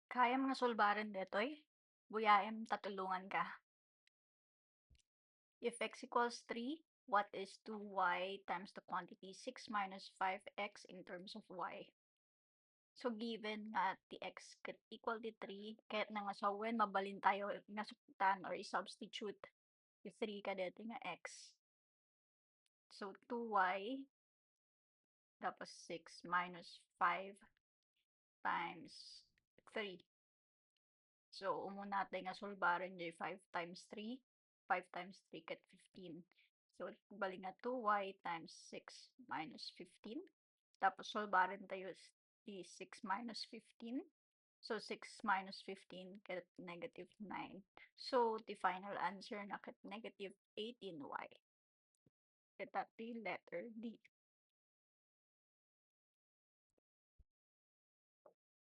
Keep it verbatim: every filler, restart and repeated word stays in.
Kayam nga sulbaren detoy? Buyaem ta tulonganka. If x equals three, what is two y times the quantity six minus five x in terms of y? So, given nga ti x ket equal ti three, kayatna nga sawen, mabalintayo nga suktan or i-substitute ti three kadetoy nga x. So, two y, tapos six minus five times three. So, umuna tayo nga sulbaren diay five times three. Five times three ket fifteen. So, bali nga two y times six minus fifteen. Tapos, sulbaren tayo s-, ti six minus fifteen. So, six minus fifteen ket negative nine. So, ti final answer na ket negative eighteen y. Ket ti letter D.